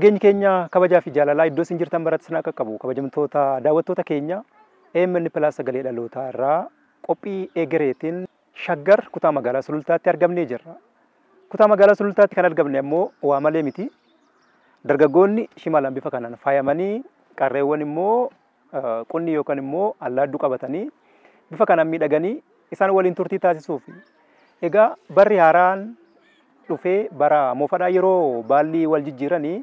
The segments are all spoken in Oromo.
Nageenyi keenya kabajaa fi jaalalaa iddoo isin jirtan baratti isin akka qabu kabajamtoota daawwattoota keenya AMN Plus sagalee dhalootaa irraa qophii egereetiin Shaggar kutaa magaalaa Sulultaatti argamnee jirra. Kutaa magaalaa Sulultaatti kan argamne ammoo waa malee miti. Dargaggoonni shimalaan bifa kanaan faayamanii qarreewwan immoo qunni yookaan immoo allaadduu qabatanii bifa kanaan miidhaganii isaan waliin turtii taasisuuf. Egaa barri haaraan dhufee bara moofadhaa yeroo baalli wal jijjiiranii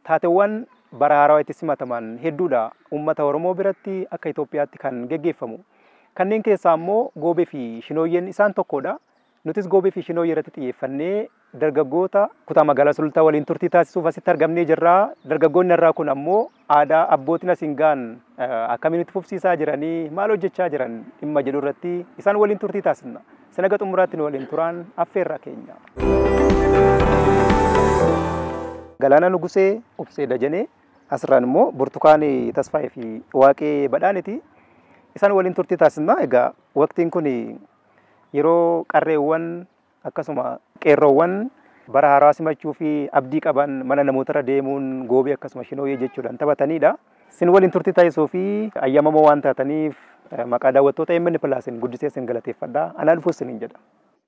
taateewwan bara haarawaa itti simataman hedduudha uummata Oromoo biratti akka Itoophiyaatti kan geggeeffamu. Kanneen keessaa immoo goobee fi shinooyyeen isaan tokkodha. Nutis goobee fi shinooyyee irratti xiyyeeffannee dargaggoota kutaa magaalaa Sulultaa waliin turtii taasisuuf asitti argamnee jirra. Dargaggoonni irraa kun ammoo aadaa abbootiin asiin ga'an akkamiin itti fufsiisaa jiranii maal hojjechaa jiran dhimma jedhu irratti isaan waliin turtii taasisna. Sinaga xumuraatti nu waliin turaan affeerraa keenya. Galaanaa Nugusee, Obsee Dajanee, asirraan immoo Burtukaanii Tasfaayee fi Waaqee Badhaaniti. Isaan waliin turtii taasisna. Egaa waqtiin kun yeroo qarreewwan akkasuma qeerroowwan bara haaraa simachuu fi abdii qaban mana namootarra deemuun goobee akkasuma shinooyyee jechuudhaan taphatanidha. Isin waliin turtii taasisuu fi ayyamamoo waan taataniif maqaa daawwattoota AMN Plusiin guddisee isin galateeffadha. Anaa dhufuus isiniin jedha.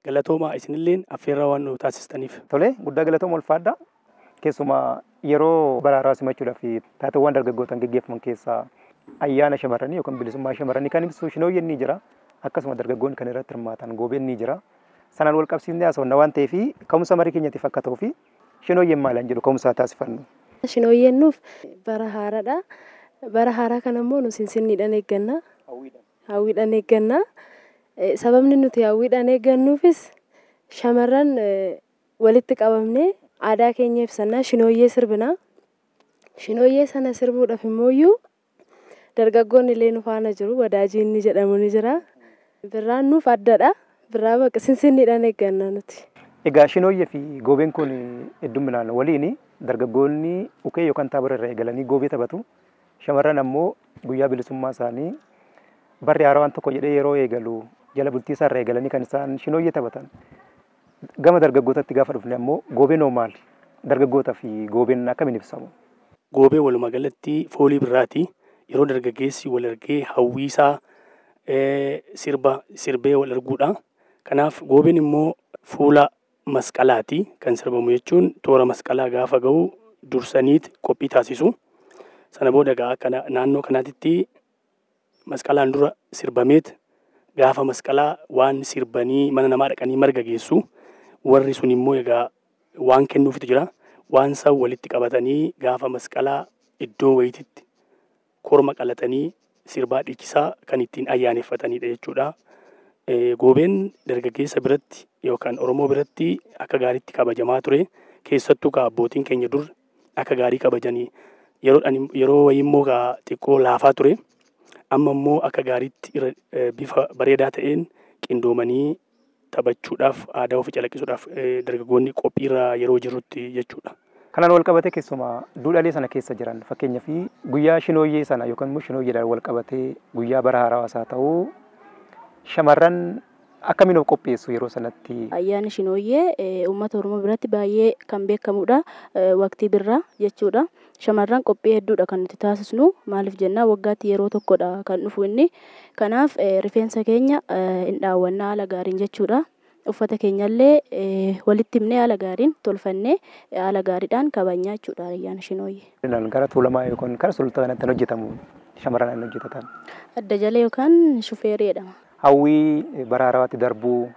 Galatoomaa isinilleen affeerraa waan nu taasistaniif. Tole, guddaa galatooma ulfaadha. Keessumaa yeroo bara haaraa simachuudhaaf taateewwan dargaggootaan geggeeffaman keessaa ayyaana shamarranii yookaan bilisummaa shamarranii kan ibsu shinooyyeen ni jira. Akkasuma dargaggoonni kan irratti hirmaatan goobeen ni jira. Sanaan wal qabsiifnee haasofna waan ta'eef ka'umsa marii keenyatiif akka ta'uu fi shinooyyeen maalaan jedhu ka'umsa taasifannu. Shinooyyeen nuuf bara haaraadha. Bara haaraa kana immoo nu sinsinniidhaan eegganna. Hawwiidhaan eegganna. Sababni nuti hawwiidhaan eeggannuufis shamarran walitti qabamnee aadaa keenya ibsannaa shinooyyee sirbina. Shinooyyee sana sirbuudhaaf immooyyuu dargaggoonni illee nu faana jiru. Wadaajiin ni jedhamu ni jira. Birraan nuuf addadha. Birraa baqa sinsinniidhaan eegganna nuti. Egaa shinooyyee fi goobeen kun hedduminaan waliin dargaggoonni ukee yookaan taabora irra eegalanii goobee taphatu. Shamarran ammoo guyyaa bilisummaa isaanii barri haarawaan tokko jedhee yeroo eegalu jala bultii isaa irra eegalanii kan isaan shinooyyee taphatan. Gama dargaggootatti gaafa dhufne ammoo goobeen hoo maali? Dargaggootaa fi goobeen akkamiin ibsamu? Goobee walumaa galatti foolii birraati. Yeroo dargaggeessi wal argee hawwiisaa sirba sirbee wal arguudha. Kanaaf goobeen immoo fuula masqalaati kan sirbamu jechuun toora masqalaa gaafa ga'u dursaniit qophii taasisu. Sana booda egaa kana naannoo kanaatitti masqalaan dura sirbameet gaafa masqalaa waan sirbanii mana namaa dhaqanii marga geessu. Warri sun immoo egaa waan kennuufitu jira. Waan san walitti qabatanii gaafa masqalaa iddoo wayititti korma qalatanii sirbaa dhiichisaa kan ittiin ayyaaneffatanidha jechuudha. Goobeen dargaggeessa biratti yookaan Oromoo biratti akka gaariitti kabajamaa ture. Keessattuu ka abbootiin keenya dur akka gaarii kabajanii yeroo wayii immoo ka xiqqoo laafaa ture. Amma immoo akka gaariitti bifa bareedaa ta'een qindoomanii taphachuudhaaf aadaa ofii calaqqisuudhaaf dargaggoonni qophiirra yeroo jirutti jechuudha. Kanaan wal qabatee keessumaa duudhaalee sana keessa jiran fakkeenyaaf guyyaa shinooyyee sana yookaan immoo shinooyyeedhaan wal qabatee guyyaa bara haarawaas haa ta'u shamarran akkamiin of qopheessu yeroo sanatti? Ayyaanni shinooyyee uummata Oromoo biratti baay'ee kan beekamudha. Waqtii birraa jechuudha. Shamarran qophii hedduudha kan nuti taasisnu. Maaliif jennaan waggaatti yeroo tokkodha kan dhufu inni. Kanaaf rifeensa keenya hin dhaawwannaa haala gaariin jechuudha. Uffata keenyallee walitti himnee haala gaariin tolfannee haala gaariidhaan kabajnaa jechuudha ayyaana shinooyyee. Gara Tuulamaa yookaan gara Sulultaa kanatti kan hojjetamu shamarran kan hojjetatan. Adda jalee yookaan shufeerii jedhama. Hawwii bara haarawaatti darbuu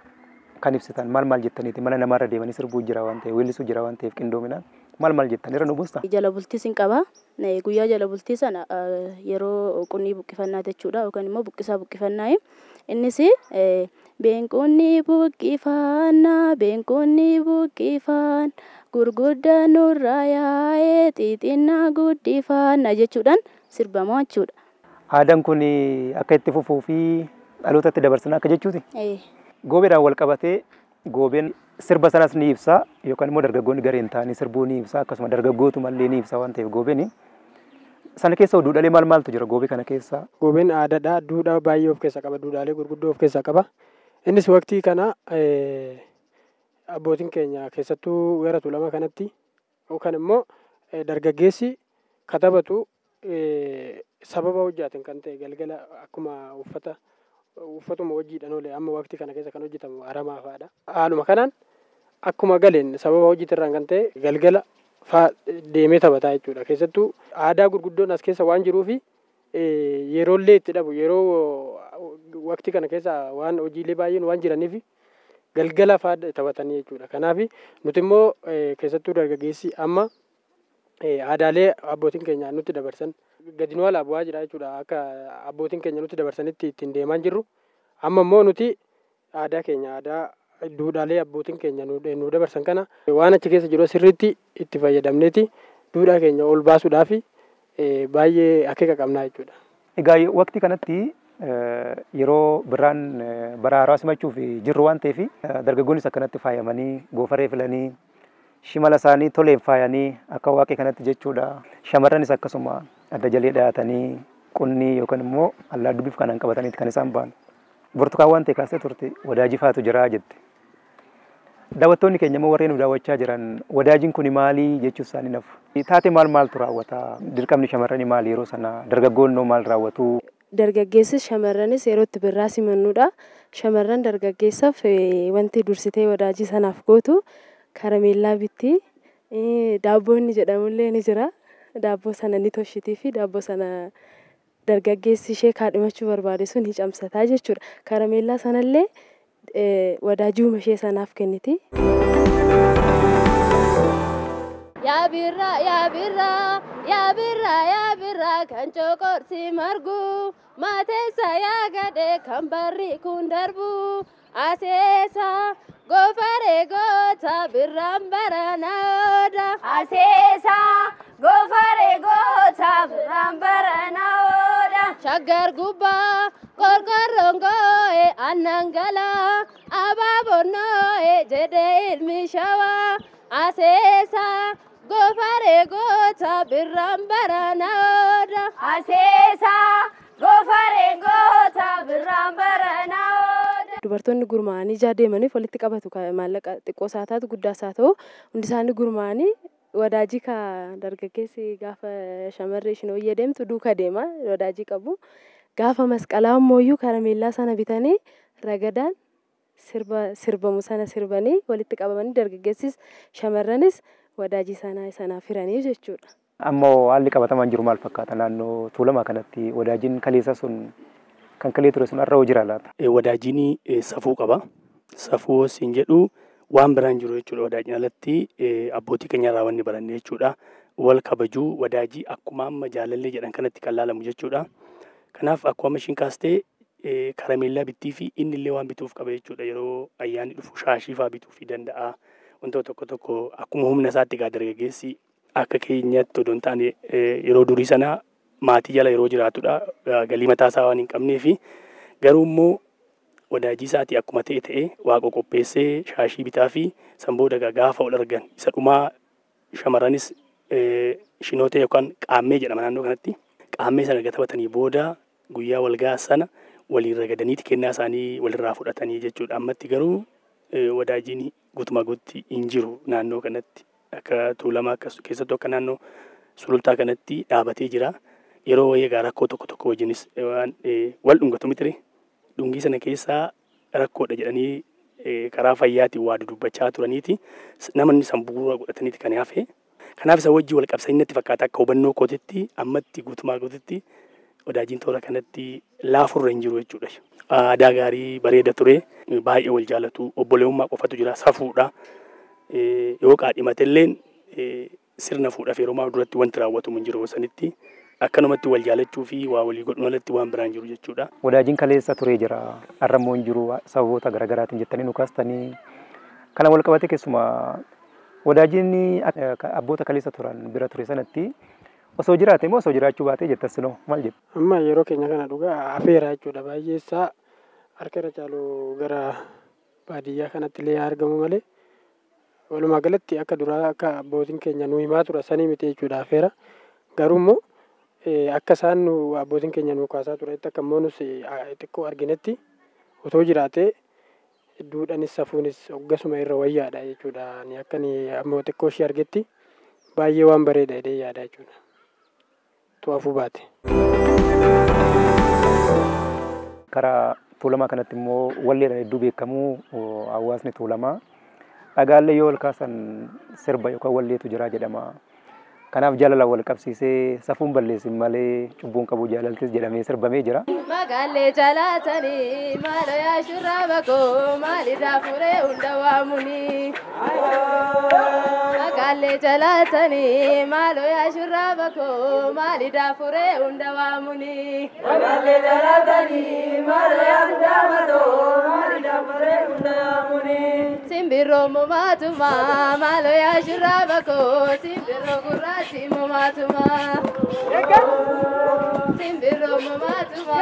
kan ibsitan maal maal jettaniiti mana namaarra deemanii sirbuu jira waan ta'eef weellisuu jira waan ta'eef qindoominaan maal maal jettan irra nu buusta? Jala bultii sin qaba. Guyyaa jala bultii sana yeroo qunnii buqqifannaa jechuudha yookaan immoo buqqisaa buqqifannaa. Innis beenqonni buqqifannaa beenqonni buqqifaan gurguddaa nurraa yaa'ee xixinnaa guddifaannaa jechuudhaan sirbamaa jechuudha. Aadaan kun akka itti fufuu fi dhalootatti dabarsina akka jechuuti. Goobeedhaan wal qabatee goobeen sirba sanas ni ibsa yookaan immoo dargaggoonni gareen ta'anii sirbuu ni ibsa akkasuma dargaggootumallee ni ibsa waan ta'eef goobeen sana keessa duudhaalee maal maaltu jira goobee kana keessa? Goobeen aadaadha. Duudhaa baay'ee of keessaa qaba. Duudhaalee gurguddoo of keessaa qaba. Innis waqtii kana abbootiin keenya keessattuu gara Tuulamaa kanatti yookaan immoo Dargaggeessi ka taphatu sababa hojjaatiin kan ta'e galgala akkuma uffatuma hojiidhaan oole amma waqtii kana keessa kan hojjetamu aramaa fa'aadha. Haaluma kanaan akkuma galeen sababa hojiitirraan kan ta'e galgala fa'aa deemee taphataa jechuudha. Keessattuu aadaa gurguddoon as keessa waan jiruufi yeroollee itti dhabu yeroo waqtii kana keessa waan hojiilee baay'een waan jiraniif galgala fa'aa taphatanii jechuudha. Kanaaf nuti immoo keessattuu dargaggeessi amma aadaalee abbootiin keenya nutti dabarsan gadi nu alaa bu'aa jira jechuudha. Akka abbootiin keenya nutti dabarsanitti ittiin deemaa jirru. Amma immoo nuti aadaa keenya aadaa duudhaalee abbootiin keenya nu dabarsan kana waan achi keessa jiru sirriitti itti fayyadamneeti duudhaa keenya ol baasuudhaaf baay'ee akeeka qabnaa jechuudha. Egaa waqtii kanatti yeroo birraan bara haaraa simachuuf jirru waan ta'eef dargaggoonnis akkanatti faayamanii goofaree filanii shimala isaanii toleen faayanii akka waaqee kanatti jechuudha. Shamarranis akkasuma adda jalee dhahatanii qunnii yookaan immoo allaadduu bifa kanaan qabataniiti kan isaan ba'an. Burtukaan waan ta'e kaasee turte wadaajii faatu jira jette. Daawwattoonni keenya immoo warreen nu daawwachaa jiran wadaajiin kun maali jechuu isaanii nafu. Taatee maal maaltu raawwata? Dirqamni shamarranii maali yeroo sana? Dargaggoonni maal raawwatu? Dargaggeessis shamarranis yeroo itti birraa simannudha. Shamarran dargaggeessaaf wanti dursitee wadaajii sanaaf gootu karameellaa bitti. Daabboon jedhamullee ni jira. Daabboo sana ni toshitii fi daabboo sana dargaggeessi ishee kaadhimachuu barbaade sun ni camsataa jechuudha. Karameellaa sanallee wadaajuma ishee sanaaf kenniti. Yaa birraa yaa birraa yaa birraa yaa birraa kan coqorsi margu mateessa yaa gadhee kan barri kun darbu aseesa goofaree goota birraan barana ooda. Aseesa goofaree goota birraan barana ooda. Shaggar gubbaa qorqorroon goo'e aannan galaa abaaboon noo'e jedhee ilmi shawaa. Aseesa goofaree goota birraan barana ooda. Aseesa goofaree goota birraan barana ooda. Dubartoonni gurmaa'anii ijaa deemaniif walitti qabatu maallaqa xiqqoo isaa taatu guddaa isaa ta'u hundi isaanii gurmaa'anii wadaajii ka dargaggeessi gaafa shamarree ishiin hooyyee deemtu duuka deema wadaajii qabu. Gaafa masqalaa ammoo karameellaa sana bitanii ragadaan sirbamu sana sirbanii walitti qabamanii dargaggeessis shamarranis wadaajii sana sanaaf hiranii jechuudha. Ammoo haalli qabatamaan jiru maal fakkaata naannoo Tuulamaa kanatti wadaajiin kaleessa sun kan kalee ture sun har'a hoo jira laata? Wadaajiin safuu qaba. Safuu siin jedhu waan biraan jiru jechuudha. Wadaajiin alatti abbootii keenya irraa wanni baranne jechuudha. Wal kabajuu wadaajii akkuma amma jaalallee jedhan kanatti kan laalamu jechuudha. Kanaaf akkuma amma ishiin kaastee karameellaa bittii fi inni illee waan bituuf qaba jechuudha. Yeroo ayyaanni dhufu shaashii fa'aa bituufii danda'a. Wantoota tokko tokko akkuma humna isaatti egaa dargaggeessi akka keenyatti odoo hin taane yeroo durii sana maatii jala yeroo jiraatudha. Galii mataa isaa waan hin qabnee fi garuu immoo wadaajii isaatii akkuma ta'e ta'e waaqa qopheessee shaashii bitaa fi san booda gaafa ol argan isa dhumaa shamarranis shinootee yookaan qaammee jedhama naannoo kanatti. Qaammee sana erga taphatanii booda guyyaa walgaa sana waliin ragadaniiti kennaa isaanii walirraa fudhatanii jechuudha. Ammatti garuu wadaajiin guutumaa guututti hin jiru naannoo kanatti. Akka Tuulamaa keessattuu akka naannoo Sulultaa kanatti dhaabatee jira. Yeroo wayii egaa rakkoo tokko tokko wajjinis waan wal dhungatu miti dhungii sana keessaa rakkoodha jedhanii karaa fayyaatiin waa dudubbachaa turaniiti. Namni san bu'uura godhataniiti kan hafe. Kanaaf isa wajjin wal qabsanii natti fakkaata akka hubannoo kootitti ammatti guutumaa guututti wadaajiin toora kanatti laafurra hin jiru jechuudha. Aadaa gaarii bareeda ture baay'ee wal jaalatu obboleewummaa qofatu jira safuudha. Yoo qaadhimatelleen sirna fuudhaaf yeroo maa duratti wanti raawwatamu hin jiru sanitti akkanumatti wal jaalachuu fi waa walii godhuun alatti waan biraan jiru jechuudha. Wadaajiin kaleessa turee jira. Har'a immoo hin jiru sababoota garaagaraatiin jettanii nu kaastanii. Kana wal qabatee keessumaa wadaajiin abboota kaleessa turan bira ture sanatti osoo jiraate moo osoo jiraachuu baatee jettas noo maal jettu? Amma yeroo keenya kana dhugaa hafeera jechuudha. Baay'ee isaa harka irra caalu gara baadiyyaa kanatti illee argamu malee walumaa galatti akka duraa akka abbootiin keenya nu himaa tura sanii miti jechuudha hafeera. Garuu immoo akka isaan nu abbootiin keenya nu kaasaa turetti akka immoo nus xiqqoo arginetti otoo jiraatee duudhanis safuunis hoggasuma irra wayyaadha jechuudha. Ani akka ammoo xiqqoo ishee argetti Baay'ee waan bareeda jedhee yaada jechuudha. Tu'aafuu baate. Karaa Tuulamaa kanatti immoo walleedhaan hedduu beekamu hawaasni Tuulamaa. Dhagaallee yoo ol kaasan sirba yookaan walleetu jira jedhama. Kanaaf jaalala wal qabsiisee safuun balleessin malee cubbuun qabu jaalaltis jedhamee sirbamee jira. Magaalee jaalatanii maaloo yaa shurraaba koo maalirraa furee hunda waamuni. Magaalee jaalatanii maaloo yaa shurraaba koo maalirraa furee hunda waamuni. Magaalee jaalatanii maaloo yaa shurraaba koo maalirraa furee hunda waamuni. Simbirroo mumaatuma maaloo yaa shurraaba koo simbirroo gurraachi mumaatuma. Simbirroo mumaatuma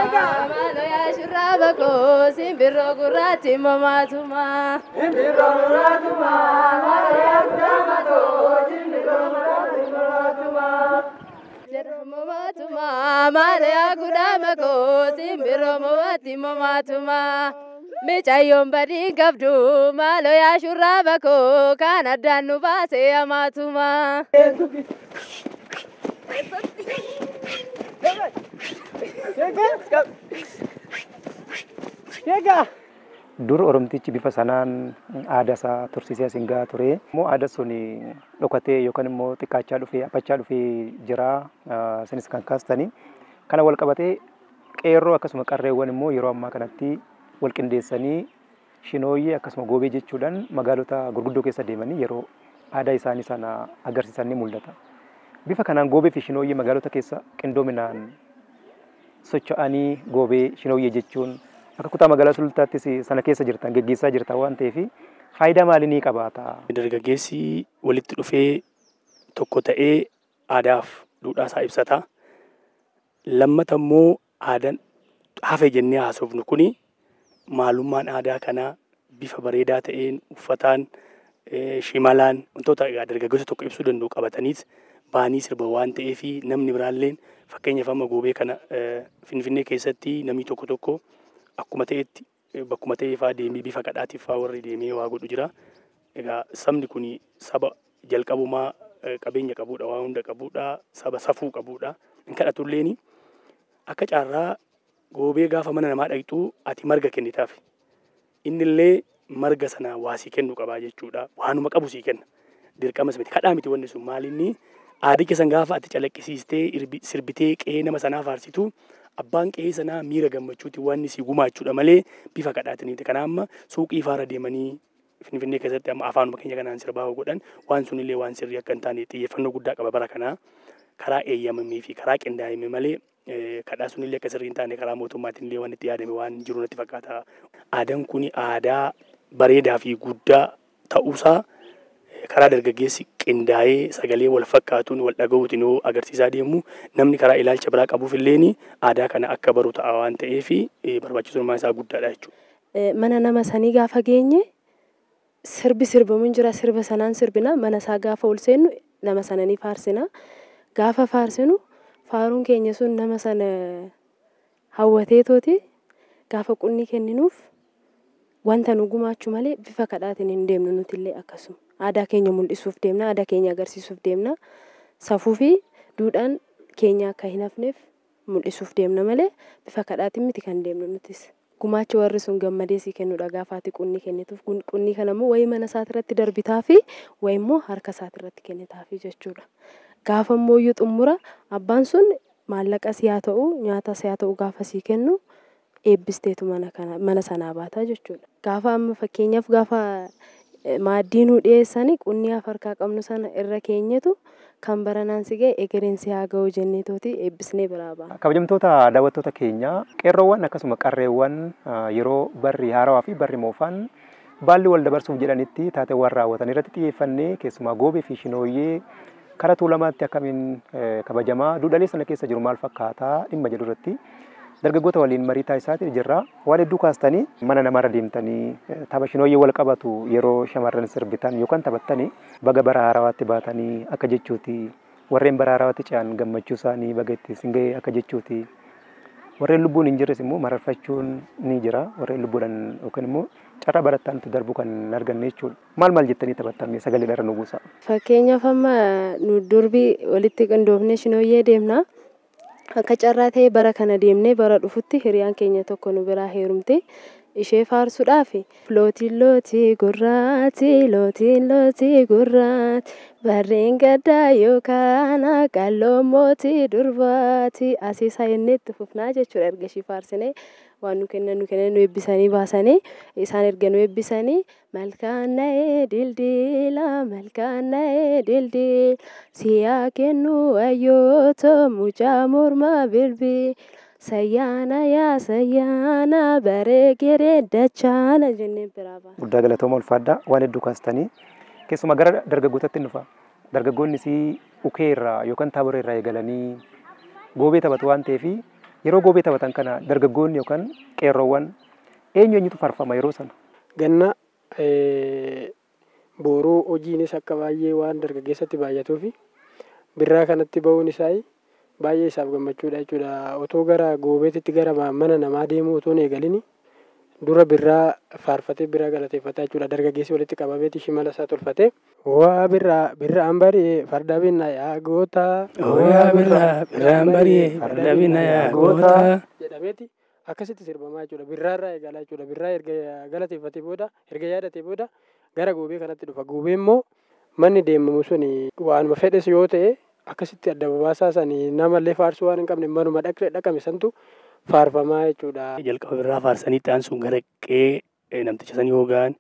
maaloo yaa shurraaba koo simbirroo gurraachi mumaatuma. Simbirroo gurraatuma maaloo yaa shurraaba koo simbirroo gurraachi mumaatuma. Mumaatuma maaloo yaa kudhaama koo simbirroo mumaatti mumaatuma. Mucayyoon badii qabdu maaloo yaa shurraaba koo kan addaan nu baase hamaatuma. Dur Oromtichi bifa sanaan aadaa isaa tursiisee asiin gahaa ture. Immoo aadaa sun dhokatee yookaan immoo xiqqaachaa dhufee haphachaa dhufee jira. Isinis kan kaastanii. Kana wal qabatee qeerroo akkasuma qarreewwan immoo yeroo ammaa kanatti wal qindeessanii shinooyyee akkasuma goobee jechuudhaan magaalota gurguddoo keessa deemanii yeroo aadaa isaanii sana agarsiisan ni mul'ata. Bifa kanaan goobee fi shinooyyee magaalota keessa qindoominaan socho'anii goobee shinooyyee jechuun akka kutaa magaalaa Sulultaattis sana keessa jirtan geggeessaa jirtan waan ta'eef faayidaa maalii ni qabaata? Dargaggeessi walitti dhufee tokko ta'ee aadaaf duudhaa isaa ibsata. Lammata immoo aadaan hafe jennee haasofnu kuni maalummaan aadaa kanaa bifa bareedaa ta'een uffataan shimalaan wantoota egaa dargaggeessa tokko ibsuu danda'u qabataniis baanii sirba waan ta'eef namni biraalleen fakkeenyaaf amma goobee kana Finfinnee keessatti namni tokko tokko akkuma ta'etti bakkuma ta'ee faa deemee bifa kadhaatiif faa warri deemee waa godhu jira. Egaa sabni kun saba jalqabumaa qabeenya qabudha, waa hunda qabudha, saba safuu qabudha. Hin kadhatulleeni akka carraa goobee gaafa mana namaa dhaqxu ati marga kennitaaf. Innillee marga sana waa sii kennu qabaa jechuudha. Waanuma qabu sii kenna. Dirqamas miti. Kadhaa miti wanni sun maalinni aadicha san gaafa ati calaqqisiistee sirbitee qe'ee nama sanaa faarsitu abbaan qe'ee sanaa miira gammachuuti waan sii gumaachuudha malee bifa kadhaatiin miti. Kanaaf amma suuqii faara deemanii Finfinnee keessatti amma afaanuma keenya kanaan sirbaa godhan waan sunillee waan sirrii akka hin taane xiyyeeffannoo guddaa qaba bara kanaa. Karaa eeyyamamee fi karaa qindaa'ame malee kadhaa sunillee akka sirrii hin taane karaa mootummaatiin illee waan itti yaadame waan jiru natti fakkaata. Aadaan kun aadaa bareedaa fi guddaa ta'uusaa karaa dargaggeessi qindaa'ee sagalee wal fakkaatuun wal dhaga'uutiin yoo agarsiisaa deemu namni karaa ilaalcha biraa qabuuf illeen aadaa kana akka baru ta'a waan ta'eef barbaachisummaan isaa guddaadha jechuudha. Mana nama sanii gaafa geenye sirbi sirbamu jira, sirba sanaan sirbina, mana isaa gaafa ol seennu nama sana ni faarsina. Gaafa faarsinu faaruun keenya sun nama sana hawwateetooti gaafa qunni kenninuuf wanta nu gumaachuu malee bifa kadhaatiin hin deemnu nutillee akkasuma. Aadaa keenya mul'isuuf deemna, aadaa keenya agarsiisuuf deemna. Safuu fi duudhaan keenya akka hin hafneef mul'isuuf deemna malee bifa kadhaatiin miti kan deemnu nutis. Gumaachi warri sun gammadee sii kennudha gaafa ati qunni kennituuf. Qunni kana immoo wayii mana isaatirratti darbitaa fi wayii immoo harka isaatirratti kennitaafi jechuudha. Gaafa immoo iyyuu xumura abbaan sun maallaqas haa ta'u nyaatas haa ta'u gaafa sii kennu eebbisteetu mana sanaa baata jechuudha. Gaafa amma fakkeenyaaf gaafa maaddii nuu dhiyeessani qunni harkaa qabnu sana irra keenyetu kan baranaan si ga'e egereen si haa ga'u jenneetooti eebbisnee biraa baana. Kabajamtoota daawwattoota keenyaa qeerroowwan akkasuma qarreewwan yeroo barri haarawaa fi barri moofaan baalli wal dabarsuuf jedhanitti taateewwan raawwatan irratti xiyyeeffannee keessumaa goobee fi shinooyyee karaa Tuulamaatti akkamiin kabajamaa duudhaalee sana keessa jiru maal fakkaataa dhimma jedhu irratti dargaggoota waliin marii taasisaatii jirra. Waan hedduu kaastanii mana namarra deemtanii tapha shinooyyee wal qabatu yeroo shamarran sirbitan yookaan taphattanii baga bara haarawaatti baatanii akka jechuuti. Warreen bara haarawaatti ce'an gammachuu isaanii baga itti siin ga'e akka jechuuti. Warreen lubbuun hin jirres immoo mararfachuun ni jira. Warreen lubbuudhaan yookaan immoo carraa barattaantu darbu kan hin arganne jechuudha. Maal maal jettanii taphattan mee sagalee dhala nu buusa? Fakkeenyaaf amma nu durbi walitti qindoofnee shinooyyee deemna. Akka carraa ta'ee bara kana deemnee bara dhufutti hiriyaan keenya tokko nu biraa heerumte. Ishee faarsuudhaaf lootiin lootii gurraati lootiin lootii gurraati barreen gaddaa yookaan qalloo mootii durbaati asiisaa jennee itti fufnaa jechuudha. Erga ishii faarsinee waan nu kennan nu kennan nu eebbisanii baasanii isaan erga nu eebbisanii malkaan na'ee dildiila malkaan na'ee dildiila siyaa kennu ayyootoo mucaa mormaa bilbil sayyaana yaa sayyaana baree geree dachaana jennee biraa baana. Guddaa galatooma ulfaadhaa waan hedduu kaastanii keessumaa gara dargaggootatti dhufa. Dargaggoonnis ukee irraa yookaan taabora irraa eegalanii goobee taphatu waan ta'eef yeroo goobee taphatan kana dargaggoonni yookaan qeerroowwan eenyu eenyutu faarfama yeroo sana? Ganna booruu hojiinis akka baay'ee waan dargaggeessatti baay'atuuf birraa kanatti ba'uun isaa baay'ee isaaf gammachuudha jechuudha. Otoo gara goobeetitti gara mana namaa deemuu otoo hin eegalini dura birraa faarfatee birraa galateeffataa jechuudha. Dargaggeessi walitti qabameeti shimala isaa tolfatee. Waa birraa birraan bari'ee farda binna yaa goota. Waa birraa birraan bari'ee farda binna yaa goota. Jedhameeti akkasitti sirbamaa jechuudha. Birraarraa eegalaa jechuudha. Birraa erga galateeffatee booda erga yaadatee booda gara goobee kanatti dhufa. Goobee immoo manni deemamu suni waanuma fedhes yoo ta'e akkasitti adda babaasaa sanii namallee faarsuu waan hin qabne manuma dhaqame santu faarfamaa jechuudha. Jalqaba birraa faarsanii ta'an sun gara qe'ee namticha sanii hoogaan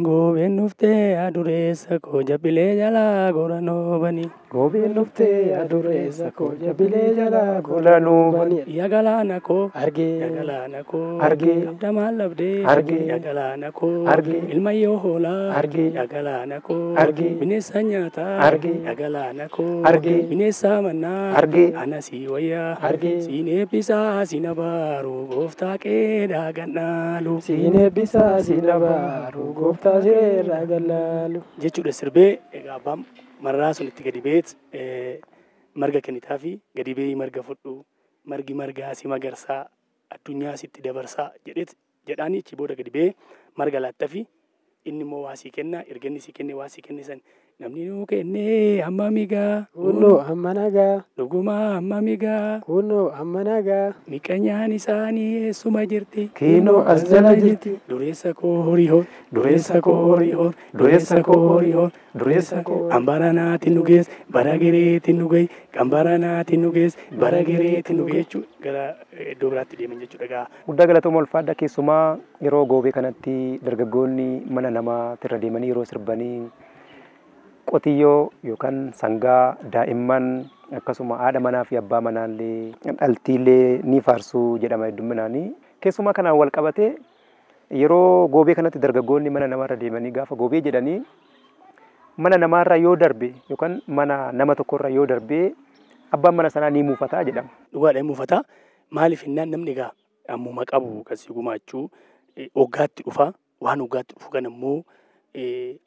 goobeen dhuftee adureessa koo jabbilee jalaa goranoo bani. Goobeen dhuftee adureessa koo jabbilee jalaa goranoo bani. Yaa galaana koo. Argee. Yaa galaana koo. Argee. Abda maal dhabdee. Argee. Yaa galaana koo. Argee. Ilma yoo hoolaa. Argee. Yaa galaana koo. Argee. Bineensa nyaataa. Argee. Yaa galaana koo. Argee. Bineensa mannaa. Argee. Ana sii wayyaa. Argee. Siin eebbisaa siin abaaru gooftaa qeedhaa gannaalu. Siin eebbisaa siin abaaru gooftaa sireerraa gallaalu. Jechuudha sirbee egaa abbaan marraa sun itti gadi beet marga kennitaa fi gadi bee marga fudhu margi margaa si magarsaa addunyaa sitti dabarsaa jedheet jedhaanii achi booda gadi bee marga laatta fi inni immoo waa sii kenna erga inni sii kenne waa sii kenne san namni nuu kennee amma migaa Kunnoo amma nagaa. Dhugumaa amma migaa Kunnoo amma nagaa. Miqanyaan isaanii eessuma jirti. Kiinoo as jala jirti. Dureessa koo horii hoor. Dureessa koo horii hoor. Dureessa koo horii hoor. Dureessa koo. Hambara naatiin nu geesse bara gereetiin nu gahe gambara naatiin nu geesse bara gereetiin nu gahe jechuudha gara iddoo biraatti deeman jechuudha gaa. Guddaa galatooma ulfaadha keessumaa yeroo goobee kanatti dargaggoonni mana namaatti irra deemanii yeroo sirbanii qotiyyoo yookaan sangaa daa'imman akkasuma haadha manaa fi abbaa manaallee dhaltiillee ni faarsuu jedhama hedduminaanii. Keessumaa kanaan wal qabatee yeroo goobee kanatti dargaggoonni mana namaarra deemanii gaafa goobee jedhanii mana namaarra yoo darbe yookaan mana nama tokkorra yoo darbe abbaan mana sanaa ni muufataa jedhama. Dhugaadha muufataa. Maaliif innaan namni egaa ammuma qabu kan si gumaachuu hoggaatti dhufa waan hoggaatti dhufu kana immoo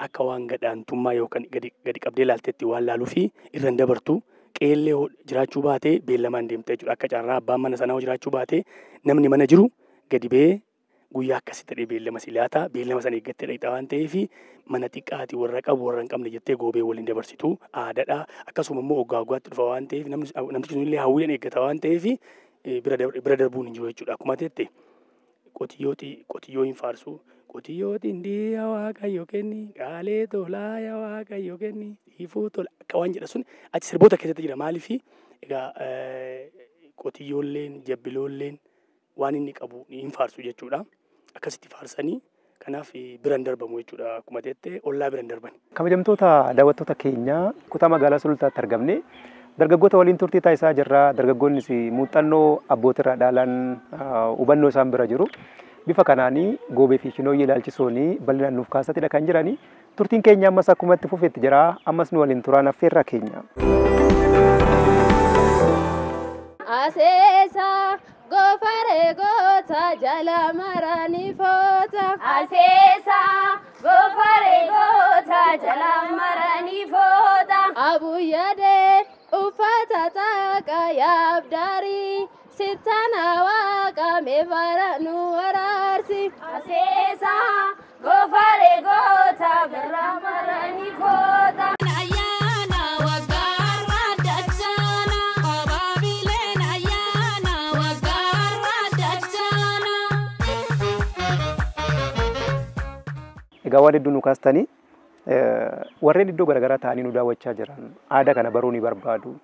akka waan gadhaantummaa yookaan gadi qabdee ilaaltetti waan laaluu fi irra hin dabartu qeellee jiraachuu baatee beellamaan deemtee jechuudha. Akka carraa abbaan mana sanaa jiraachuu baatee namni mana jiru gadi bee guyyaa akkasitti ta'ee beellama si laata beellama sana eeggattee dhaqxa waan ta'eef mana xiqqaati warra qabu warra hin qabne jettee goobee waliin dabarsitu aadaadha. Akkasuma immoo hoggaa hoggaatti dhufa waan ta'eef namtichi sunillee hawwiidhaan eeggata waan ta'eef bira darbuun hin jiru jechuudha. Akkuma teette qotiyyoo hin faarsu. Qotiyyoo xindii yaa Waaqayyo kenni qaalee tolaa yaa Waaqayyo kenni dhiifuu tola akka waan jedha sun achi sirboota keessatti jira maaliif egaa qotiyyoolleen jabbiloolleen waan inni qabu hin faarsu jechuudha. Akkasitti faarsanii kanaaf bira hin darbamu jechuudha akkuma teette ollaa bira hin darban. Kabajamtoota daawwattoota keenyaa kutaa magaalaa Sulultaatti argamne dargaggoota waliin turtii taasisaa jirra. Dargaggoonnis muuxannoo abbootirraa dhaalan hubannoo isaan bira jiru. Bifa kanaanii goobee fi shinooyyee ilaalchisuun bal'inaan nuuf kaasatidha kan jirani. Turtiin keenya ammas akkuma itti fufetti jira. Ammas nu waliin turaan affeerraa keenya. Aseesa gofaree goota jala maranii foota. Aseesa gofaree goota jala maranii foota. Abuyyadee uffata xaaqa yaabdarii. Sittana waaqa meefara nu waraarsi. Aseesa gofaree goota birraa maranii koota. Ayyaana waggaarra dachaana abaabileen ayyaana waggaarra dachaana. Egaa waan hedduu nu kaastanii warreen iddoo garaagaraa ta'anii nu daawwachaa jiran aadaa kana baruu ni barbaadu.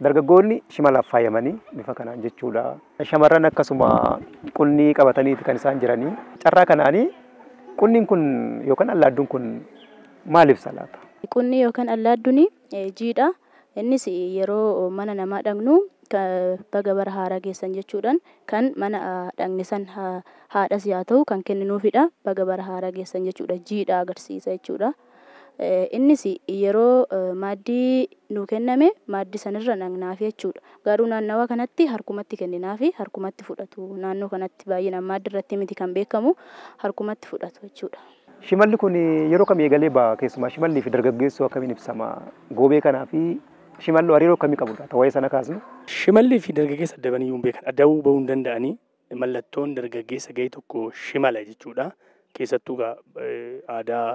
Dargaggoonni shimalaaf faayamanii bifa kanaan jechuudha. Shamarran akkasuma qunnii qabataniiti kan isaan jiranii. Carraa kanaanii qunniin kun yookaan allaadduun kun maal ibsa laata? Qunni yookaan allaadduun jiidha. Innis yeroo mana namaa dhaqnu baga bara haaraa geessan jechuudhaan kan mana dhaqne san haadhas yaa ta'u kan kenninuufidha. Baga bara haaraa geessan jechuudha. Jiidha agarsiisa jechuudha. Innis yeroo maaddii nuu kenname maaddii sanirra dhaqnaafi jechuudha. Garuu naannawa kanatti harkumatti kenninaafi harkumatti fudhatu. Naannoo kanatti baay'inaan maaddii irratti miti kan beekamu harkumatti fudhatu jechuudha. Shimalli kun yeroo kam eegalee ba'a keessumaa shimallii fi dargaggeessuu akkamiin ibsama? Goobee kanaa fi shimalli hariiroo akkamii qabudha? Waa'ee sana kaasnu. Shimallii fi dargaggeessa adda bahanii hin beekan. Adda bahuu hin danda'anii mallattoon dargaggeessa ga'e tokko shimala jechuudha. Keessattuu aadaa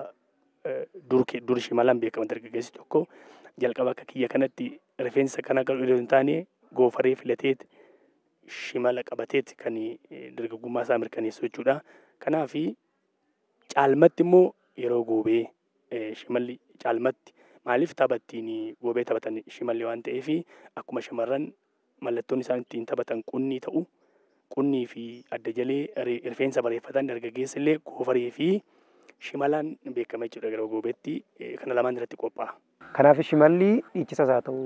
dur shimalaan beekama dargaggeessi tokko jalqaba akka kiyya kanatti rifeensa kana kan hin taane goofaree filateet shimala qabateet kan dargaggummaa isaa mirkaneessu jechuudha. Kanaaf caalmatti immoo yeroo goobee shimalli caalmatti maaliif tapha ittiin goobee taphatan shimalli waan ta'eef akkuma shamarran mallattoon isaan ittiin taphatan qunnii ta'u qunnii fi adda jalee rifeensa bareeffatan dargaggeessi illee goofaree fi shimalaan beekama jechuudha gara goobeetti kana lamaan irratti qophaa'a. Kanaaf shimalli dhiichisaas haa ta'u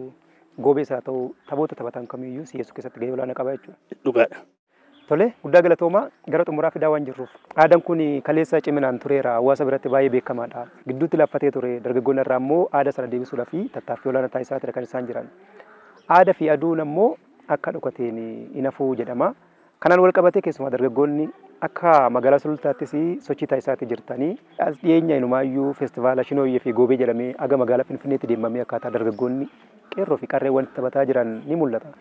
goobees haa ta'u taphoota taphatan kamiyyuu si'eessuu keessatti gahee olaanaa qaba jechuudha. Dhugaadha. Tole guddaa galatoomaa gara xumuraa fidaa waan jirruuf aadaan kun kaleessa ciminaan tureera hawaasa biratti baay'ee beekamaadha. Gidduutti laffatee ture dargaggoonni irraa immoo aadaa sana deebisuudhaa fi tattaaffii olaanaa taasisaa ture kan isaan jiran. Aadaa fi aduun ammoo akka dhokateen hin hafuu jedhama. Kanaan wal qabatee keessumaa dargaggoonni akka magaalaa Sulultaattis sochii taasisaa jirtanii as dhiyeenya inumaayyuu feestivaala Shinooyyee fi Goobee jedhamee aga magaalaa Finfinneetti deemamee akkaataa dargaggoonni qeerroo fi qarreewwan taphataa jiran ni mul'ata.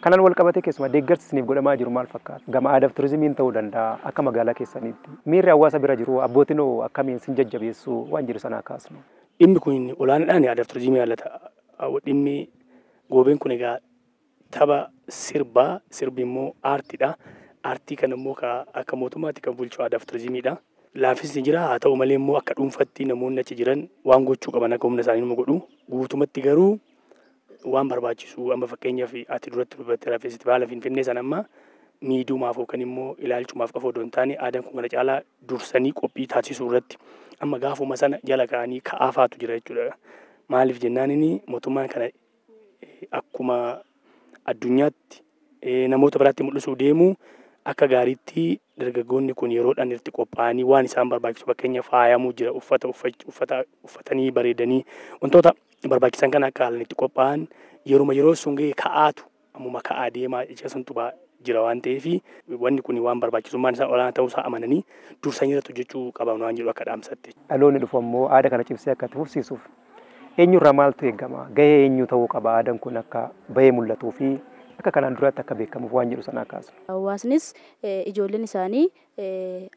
Kanaan wal qabatee keessumaa deeggarsi isiniif godhamaa jiru maal fakkaata? Gama aadaa fi turizimiin ta'uu danda'a akka magaalaa keessaniitti. Miirri hawaasa bira jiru abbootiin hoo akkamiin sin jajjabeessu waan jiru sanaa kaasnu. Dhimmi kun olaanaadhaan aadaa fi turizimii ilaallata. Dhimmi goobeen kun egaa tapha sirbaa sirbi immoo aartiidha. Aartii kana immoo akka mootummaatti kan bulchu aadaa fi turizimiidha. Laafisni jira haa ta'u malee immoo akka dhuunfatti namoonni achi jiran waan gochuu qaban akka humna isaanii numa godhu. Guutumatti garuu waan barbaachisu amma fakkeenyaaf ati duratti dubbatte feestivaala Finfinnee sana amma miidumaaf yookaan immoo ilaalchumaaf qofa odoo hin taane aadaan kun kana caalaa dursanii qophii taasisuu irratti amma gaafuma sana jala ka'anii ka'aafaatu jira jechuudha. Maaliif jennaan inni mootummaan kana akkuma addunyaatti namoota biraatti mul'isuu deemu akka gaariitti dargaggoonni kun yeroodhaan irratti qophaa'anii waan isaan barbaachisu fakkeenya faayamuu jira uffata uffatanii bareedanii wantoota barbaachisan kana akka haalaan itti qophaa'an yeruma yeroo sun ga'e ka'aatu ammuma ka'aa deemaa jecha santu jira waan ta'eef wanni kun waan barbaachisummaan isaa olaanaa ta'uu isaa amananii dursanii irratti hojjechuu qaban waan jedhu akka dhaamsatte. Dhaloonni dhufu ammoo aadaa kana cimsee akka itti fufsiisuuf eenyurraa maaltu eegama? Gahee eenyu ta'uu qaba aadaan kun akka bahee mul'atuu fi akka kanaan duraatti akka beekamuuf waan jedhu sanaa kaasu. Hawaasnis ijoolleen isaanii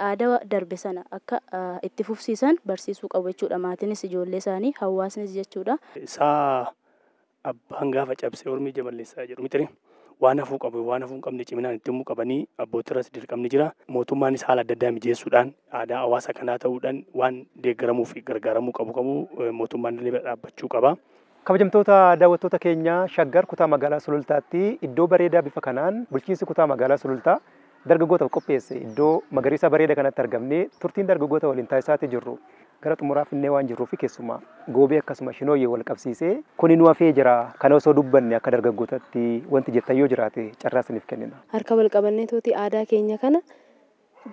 aadaa darbe sana akka itti fufsiisan barsiisuu qabu jechuudha. Maatiinis ijoollee isaanii hawaasnis jechuudha. Isaa abbaan gaafa cabsee ormi ija balleessaa jedhu miti waan hafuu qabu waan hafuu hin qabne ciminaan itti himuu qabanii abbootirras dirqamni jira. Mootummaanis haala adda addaa mijeessuudhaan aadaa hawaasa kanaa ta'uudhaan waan deeggaramuu fi gargaaramuu qabu mootummaan illee dhaabbachuu qaba. Kabajamtoota daawwattoota keenya Shaggar kutaa magaalaa Sulultaatti iddoo bareedaa bifa kanaan bulchiinsi kutaa magaalaa Sulultaa dargaggootaaf qopheesse iddoo magariisa bareedaa kanatti argamnee turtiin dargaggoota waliin taasisaa jirru gara xumuraa finnee waan jirruuf keessumaa goobee akkasuma shinooyyee wal qabsiisee kuni nu hafee jira kana osoo dubbanne akka dargaggootatti wanti jettan yoo jiraate carraa isiniif kennina. Harka wal qabannee tooti aadaa keenya kana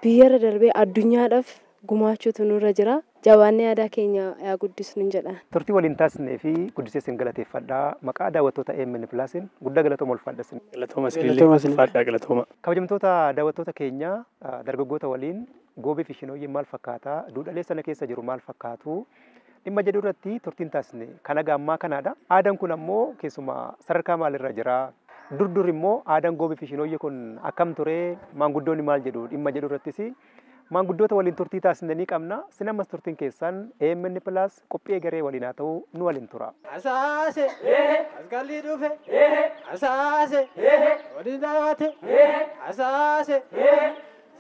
biyyarra darbee addunyaadhaaf gumaachuutu nurra jira. Jabaannee aadaa keenya yaa guddisnu jedha. Turtii waliin taasisnee fi guddisee isin galateeffadhaa. Maqaa daawwattoota AMN Plusiin guddaa galatooma ulfaadha isin. Galatooma isinillee ulfaadhaa galatooma. Kabajamtoota daawwattoota keenya dargaggoota waliin goobee fi shinooyyeen maal fakkaata? Duudhaalee sana keessa jiru maal fakkaatu? Dhimma jedhu irratti turtiin taasisne kan haga ammaa kanaadha. Aadaan kun ammoo keessumaa sadarkaa maalirra jira? Dur dur immoo aadaan goobee fi shinooyyee kun akkam ture, maanguddoonni maal jedhu dhimma jedhu irrattis maanguddoota waliin turtii taasisanii qabna. Sin ammas turtiin keessan AMN Plus qophii egeree waliin haa ta'u, nu waliin tura. Asaase asgalli dhufe, asaase waliin daawwate, asaase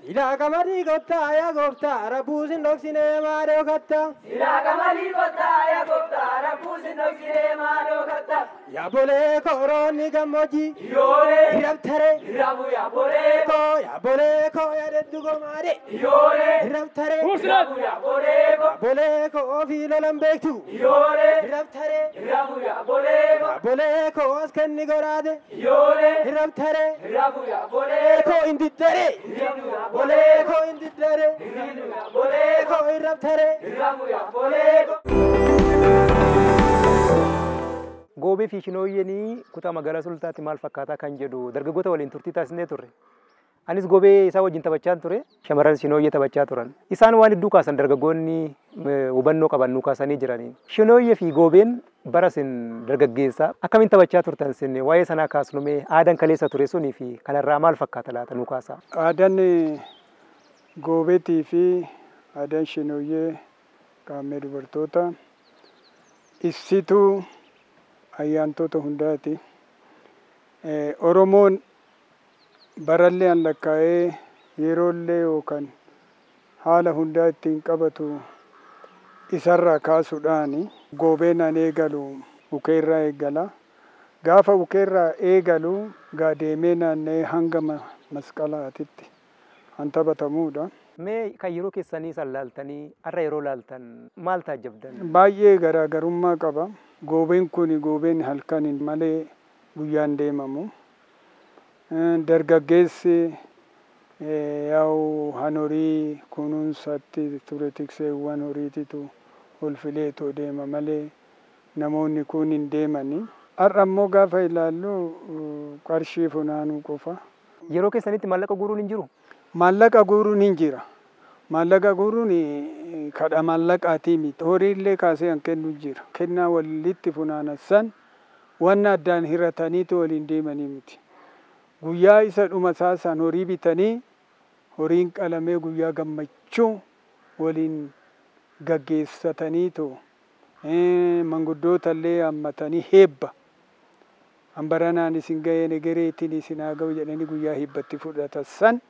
silaa qamadii kottaa yaa gooftaa, rabbuusin dhoksinee maadhoo kattaa. Silaa qamadii kottaa yaa gooftaa, rabbuusin dhoksinee maadhoo kattaa. Yaabolee koroonni gammoojjii. Iyyoolee. Irabtaree. Irrabu yaabolee. Koo yaabolee koo yaadaddu gomaadhe. Iyyoolee. Irabtaree. Irrabu yaabolee ko. Yaabolee koo ofii lolan beektu. Iyyoolee. Irabtaree. Irrabu yaabolee ko. Yaabolee koo as kenni goraade. Iyyoolee. Irabtaree. Irrabu yaabolee ko. Koo indiddare. Irrabu yaabolee Bolee koo indiddare. Irrabu yaabolee ko. Koo irabtaree. Irrabu yaabolee ko. Goobee fi shinooyyeen kutaa magaalaa Sulultaatti maal fakkaataa kan jedhu dargaggoota waliin turtii taasisnee turre. Anis goobee isaa wajjin taphachaa ture, shamarran shinooyyee taphachaa turan. Isaan waan hedduu kaasan, dargaggoonni hubannoo qaban nu kaasanii jiranii. Shinooyyee fi goobeen bara isin dargaggeessaa akkamiin taphachaa turtan, isin waa'ee sanaa kaasnumee, aadaan kaleessa ture sunii fi kanarraa maal fakkaata laata, nu kaasaa? Aadaan goobeetii fi aadaan shinooyyee qaammee dubartoota ibsituu ayyaantota hundaati. Oromoon barallee an lakkaa'ee yeroollee yookaan haala hundaa ittiin qabatu isarraa kaasuudhaani goobeen an eegalu ukeerraa eegala. Gaafa ukeerraa eegalu gaa deemee naanna'ee hanga masqalaatitti an taphatamuudha. Mee kan yeroo keessanii san laaltanii har'a yeroo laaltan maal taajjabdan? Baay'ee garaagarummaa qaba. Goobeen kun goobeen halkaniin malee guyyaan deemamu. Dargaggeessi yaa'u han horii kunuunsatti ture, tikseewwan horiititu ol fileetoo deema malee namoonni kun hin deemani. Har'a immoo gaafa ilaallu qarshii funaanuu qofa. Yeroo keessanitti maallaqa guuruun hin jiru? Maallaqa guuruun hin jira. Maallaqa guuruun kadha maallaqaatii miti. Horii illee kaasee kan kennu jira. Kennaa walitti funaanan san wanna addaan hirataniitu waliin deemanii miti. Guyyaa isa dhuma isaa san horii bitanii, horiin qalamee guyyaa gammachuu waliin gaggeessataniitu manguddoota illee hammatanii heebba. Hambaranaan isin ga'een egereetiin isin haa ga'u jedhanii guyyaa heebbatti fudhatan san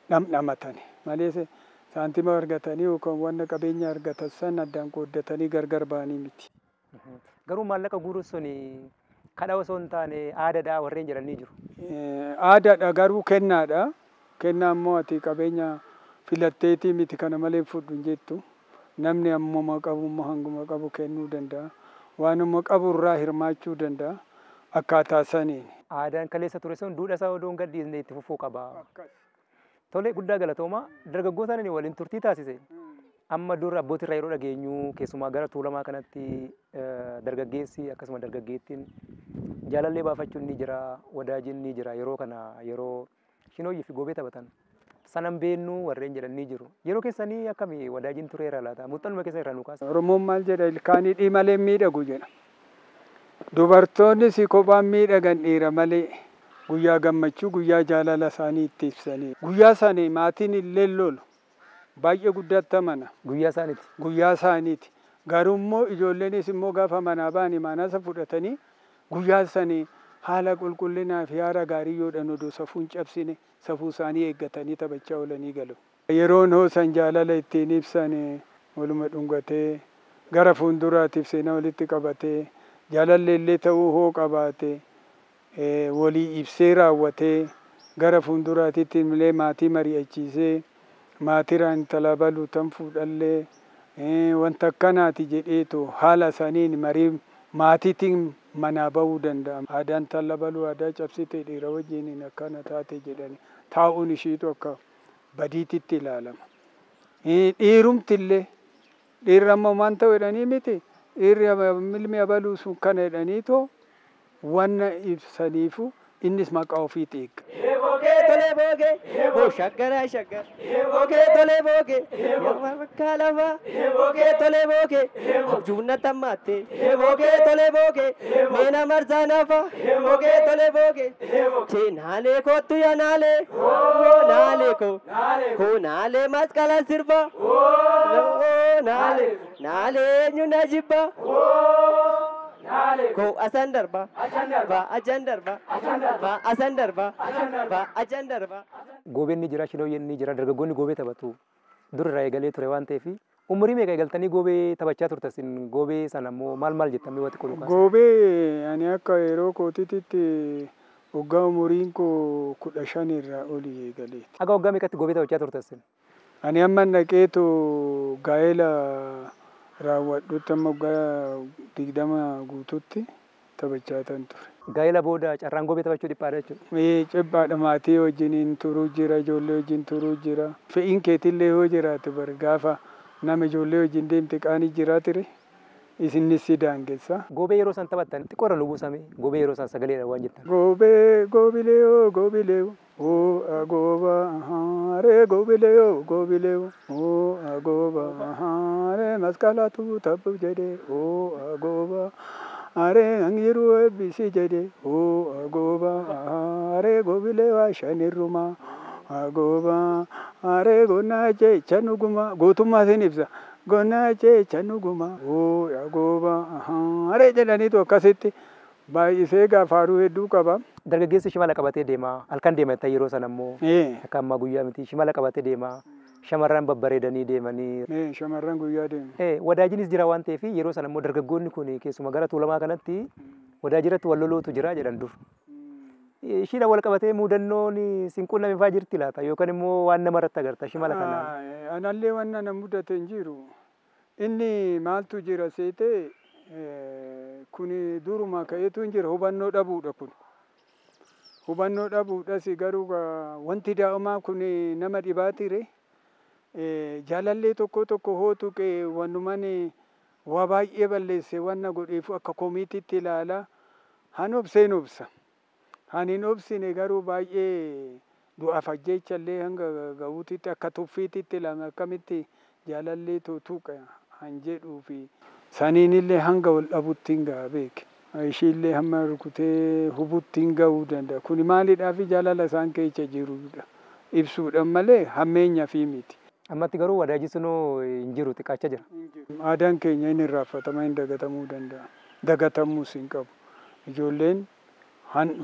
dhamdhamatani. Malee saantima argatanii yookaan wanna qabeenya argatan san addaan qooddatanii gargar ba'anii miti. Garuu maallaqa guuruun sun kadhaa osoo hin taane aadaadha warreen jedhanii jiru. Aadaadha garuu kennaadha. Kennaa immoo ati qabeenya filatteetii miti, kana malee fudhu hin jettu. Namni ammuma qabu immoo hanguma qabu kennuu danda'a. Waanuma qabu irraa hirmaachuu danda'a. Akkaataa saniin. Aadaan kaleessa ture sun duudha isaa odoo hin gadhiisne itti fufuu qaba. Tole, guddaa galatooma. Dargaggoota ani waliin turtii taasise. Amma dur abbootirraa yeroo dhageenyu, keessumaa gara Tuulamaa kanatti, dargaggeessi akkasuma dargaggeettiin jaalallee baafachuun ni jira, wadaajiin ni jira, yeroo kana yeroo shinooyyee fi goobee taphatan. Sanan beennuu warreen jedhan ni jiru. Yeroo keessanii akkamii wadaajiin tureera laata? Muuxannuma keessa irraa nu kaasa. Oromoon maal jedha? Ilkaanii malee miidhagu jedha. Dubartoonnis kophaan miidhagan dhiira malee, guyyaa gammachuu guyyaa jaalala isaanii itti ibsanii. Guyyaa sanii maatiin illee lolu. Baay'ee guddaatti amana. Guyyaa isaaniiti. Guyyaa isaaniiti. Garuu immoo ijoolleenis immoo gaafa manaa ba'anii manasa fudhatanii guyyaa sanii haala qulqullinaa fi haala gaarii yoodhan odoo safuu hin cabsine safuu isaanii eeggatanii taphachaa oolanii galu. Yeroon hoosan jaalala ittiin ibsan waluma dhungatee gara fuulduraatiif seenaa walitti qabatee jaalalli illee ta'uu hoo qabaate walii ibsee raawwatee gara fuulduraatitti illee maatii mari'achiisee maatiraan intala balu tan fuudhallee wanta akkanaati jedheetu haala saniin marii maatiitiin manaa bahuu danda'a. Aadaan talla baluu aadaa cabsite, dhiira wajjiniin akkana taate jedhani taa'uun ishiitu akka badiititti ilaalama. Dhiirumti illee dhiirri ammoo maan ta'u jedhanii miti, dhiirri ilmi abaluu sun kana jedhaniitoo wanna ibsaniifu innis maqaa ofiitti eegga. Bookee tolee bookee hoo shaggara shaggara bookee tolee bookee yaa bakka lafa bookee tolee bookee abjuun tammaatte bookee tolee bookee meena marsaa nafa bookee tolee bookee chee naalee kootu yaa naalee hoo naalee koo koo naalee masqala sirba hoo naalee naalee eenyu na jibba Ko asan darba, ba ajan darba, ba asan darba, ba ajan darba. Goobeen ni jira, shinooyyeen ni jira, dargaggoonni goobee taphatu. Dur irraa eegalee ture waan ta'eef umurii meeqa eegaltanii goobee taphachaa turtan isin goobee sana immoo maal maal jettan mee wati qolu kaasa? Goobee ani akka yeroo kootiitti waggaa umuriin koo 15 irraa olii eegaleeti. Aga waggaa meeqatti goobee taphachaa turtan isin? Ani amma dhaqeetu gaa'ela raawwadhutti amma waggaa 20 guututti taphachaa tan ture. Gaa'ela booda carraan goobee taphachuu dhiphaadha jechuudha. Ee cibbaadha maatii wajjiniin turuu jira, ijoollee wajjin turuu jira. Fe'iin keetillee yoo jiraate bari gaafa nama ijoollee wajjin deemte qaanii jiraa ture isinis si daangessa. Goobee yeroo isaan taphattan xiqqoo irra nu buusame goobee yeroo isaan sagaleedha waan jettan. Goobee goobilee oo goobilee oo agooba haree goobilee oo goobilee oo agooba haree masqalaatu taphu jedhee oo agooba haree hangiru eebbisi jedhee oo agooba haree goobilee waa shanirruma agooba haree gonnaa jecha nuguma gootummaa isin ibsa. Gonnaa jecha nuguma oo agooba haree jedhaniitu akkasitti baay'isee gaafaaruu hedduu qaba. Dargaggeessi shimala qabatee deema. Halkan deema jettan yeroo sana immoo akka ammaa guyyaa miti shimala qabatee deema. Shamarran babbareedanii deemanii. Shamarran guyyaa deemu. Wadaajinis jira waan ta'eef yeroo sana immoo dargaggoonni kun keessumaa gara Tuulamaa kanatti wadaajirratti wal loluutu jira jedhan dur. Ishiidhaan wal qabatee mudannoon sin qunname fa'aa jirti laata yookaan immoo waan namarratti agarta shimala kana. Anallee waan na mudate hin jiru. Inni maaltu jira seetee kuni duruma ka'eetu hin jira hubannoo dhabuudha kun. Hubannoo dhabuudhas garuu wanti daa'imaa kun nama dhibaa ture. Jaalallee tokko tokko hoo tuqee wanumaan waa baay'ee balleesse wanna godheef akka komiitiitti ilaala. Han obseen obsa. Han hin obsine garuu baay'ee du'aaf ajjeechallee hanga ga'uutitti akka tuffiititti ilaala akkamitti jaalallee tuqa han jedhuu fi saniinillee hanga wal dhabutti hin ga'a beeke. Ishiillee hamma rukutee hubutti hin ga'uu danda'a. Kuni maalidhaaf jaalala isaan keessa jirudha. Ibsuudhaan malee hammeenya fi miti. Ammatti garuu wadaaji sunoo hin jiru xiqqaachaa jira. Aadaan keenya inni irraanfatama hin dagatamuu danda'a. Dagatamuus hin qabu. Ijoolleen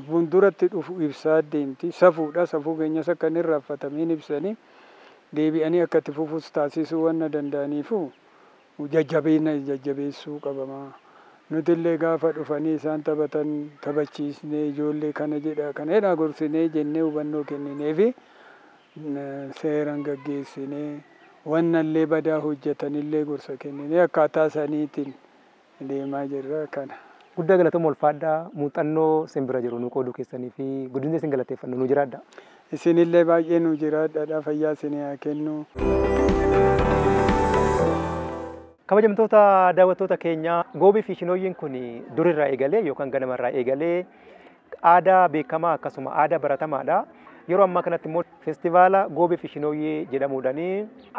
fuulduratti dhufu ibsaa deemti. Safuudha. Safuu keenyas akka inni irraanfatameen ibsanii deebi'anii akka itti fufus taasisuu waan danda'aniifu jajjabeena jajjabeessuu qabama. Nuti illee gaafa dhufanii isaan taphatan taphachiisnee ijoollee kana jedha kana jedha gorsinee jennee hubannoo kennineefi seeraan gaggeessinee wannallee badaa hojjetanillee gorsa kenninee akkaataa saniitiin deemaa jirra kana. Guddaa galatooma ulfaadhaa muuxannoo isin bira jiru nu qooduu keessanii fi guddinni isin galateeffannu nu jiraadha. Isinillee baay'ee nu jiraadha fayyaa isinii haa kennu. Kabajamtoota daawwattoota keenyaa goobii fi shinooyyiin kun durirraa eegalee yookaan ganamarraa eegalee aadaa beekamaa akkasuma aadaa baratamaadha. Yeroo ammaa kanatti immoo feestivaala goobii fi shinooyyee jedhamuudhaan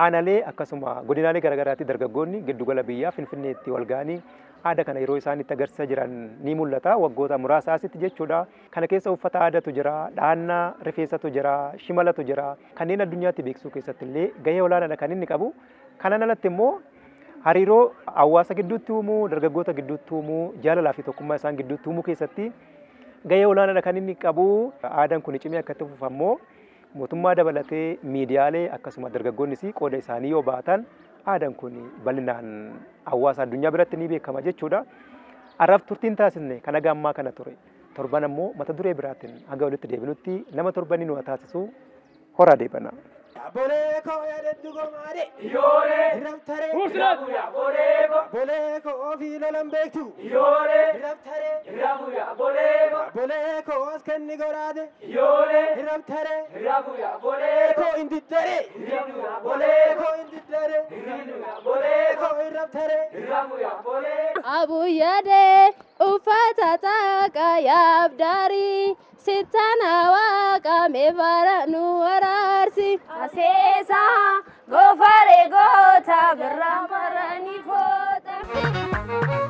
aanaalee akkasuma godinaalee garaagaraatti dargaggoonni giddugala biyyaa Finfinneetti wal ga'anii aadaa kana yeroo isaan itti agarsiisaa jiran ni mul'ata. Waggoota muraasa asitti jechuudha. Kana keessa uffata aadaatu jira, dhahannaa rifeensatu jira, shimalatu jira. Kanneen addunyaatti beeksisuu keessatti illee gahee olaanaadha kan inni qabu. Kanaan alatti immoo hariiroo hawaasa gidduutti uumuu, dargaggoota gidduutti uumuu, jaalalaa fi tokkummaa isaan gidduutti uumuu keessatti gahee olaanaadha kan inni qabu. Aadaan kun cimee akka itti fufu ammoo mootummaa dabalatee miidiyaalee akkasuma dargaggoonnis qooda isaanii yoo baatan aadaan kun bal'inaan hawaasa addunyaa biratti ni beekama jechuudha. Har'aaf turtiin taasisne kan haga ammaa kana ture. Torban ammoo mata duree biraatiin haga walitti deebinutti nama torbanii nu taasisu horaa deebana. Bolee koo yaadadhu gomaadhe. Iyyoolee. Rabtaree. Huusnaatu yaa bolee koo. Bolee koo ofii lolan beektu. Iyyoolee. Rabtaree. Rabu yaa bolee koo. Bolee koo as kenni goraade. Iyyoolee. Rabtaree. Rabu yaa bolee koo indiddare. Rabu yaa bolee koo indiddare. Rabu yaa bolee koo rabtaree. Rabu yaa bolee. Abuyyadee uffata xaaqaa yaabdaarii sittana waaqa Mee faara nu waraarsi. Aseesa goofaree goota birraa maranii foota.